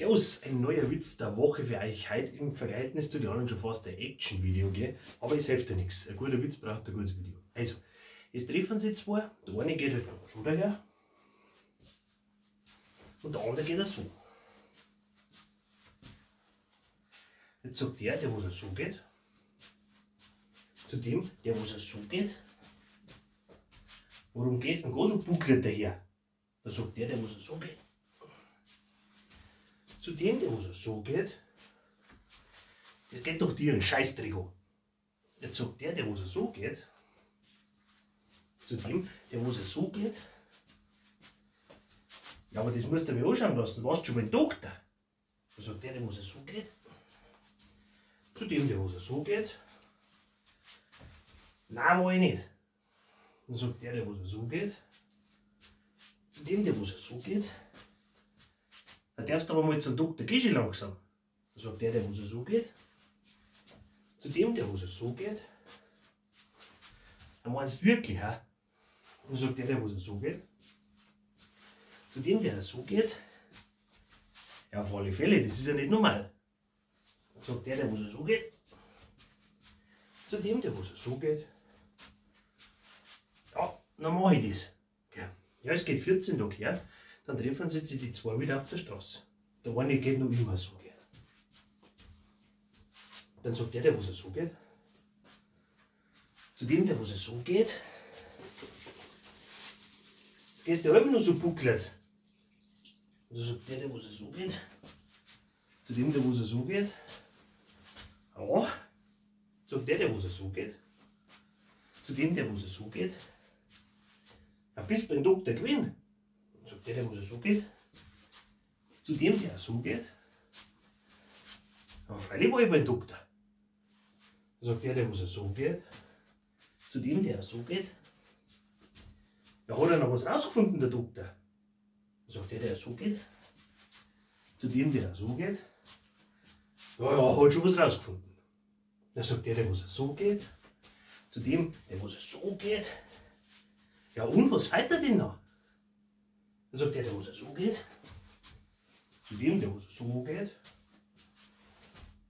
Servus, ein neuer Witz der Woche für euch heute im Verhältnis zu den anderen schon fast ein Action-Video, gell? Aber es hilft ja nichts. Ein guter Witz braucht ein gutes Video. Also, es treffen sich zwei, der eine geht halt so daher und der andere geht so. Jetzt sagt der, der was so geht, zu dem, der was so geht, warum gehst du denn gar so buckelt daher? Da sagt der, der was so geht, zu dem, der was so geht, das geht doch dir einen Scheißdreck an. Jetzt sagt der, der was so geht, zu dem, der was so geht, ja, aber das musst du mir anschauen lassen, warst du schon beim Doktor? Da sagt der, der was so geht, zu dem, der was so geht, nein, war ich nicht. Dann sagt der, der was so geht, zu dem, der was so geht, da darfst du aber mal zum Doktor, gehst du langsam. Dann sagt der, der was so geht, zu dem, der was so geht, dann meinst du wirklich, hä? Dann sagt der, der was so geht, zu dem, der so geht, ja, auf alle Fälle, das ist ja nicht normal. Dann sagt der, der was so geht, zu dem, der was so geht, ja, dann mach ich das. Ja, es geht 14 Tage her, dann treffen sich die zwei wieder auf der Straße. Der eine geht noch immer so. Gell. Dann sagt der, der was so geht, zu dem, der was so geht, jetzt gehst du halb noch so buckelt. Und dann sagt der, der was so geht, zu dem, der was so geht, ja, sagt der, der was so geht, zu dem, der was so geht, ja, bist beim Doktor gewesen. Sagt der, der was so geht, zu dem, der so geht, ja, freilich war ich beim Doktor. Sagt der, der was so geht, zu dem, der so geht, ja, hat er noch was rausgefunden, der Doktor. Sagt der, der so geht, zu dem, der so geht, ja, ja, hat schon was rausgefunden. Dann sagt der, der was so geht, zu dem, der was so geht, ja, und was fehlt er denn noch? Dann sagt der, der was so geht, zu dem, der was so geht,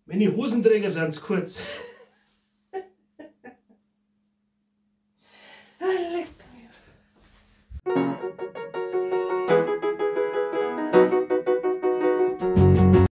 meine Hosenträger sind zu kurz.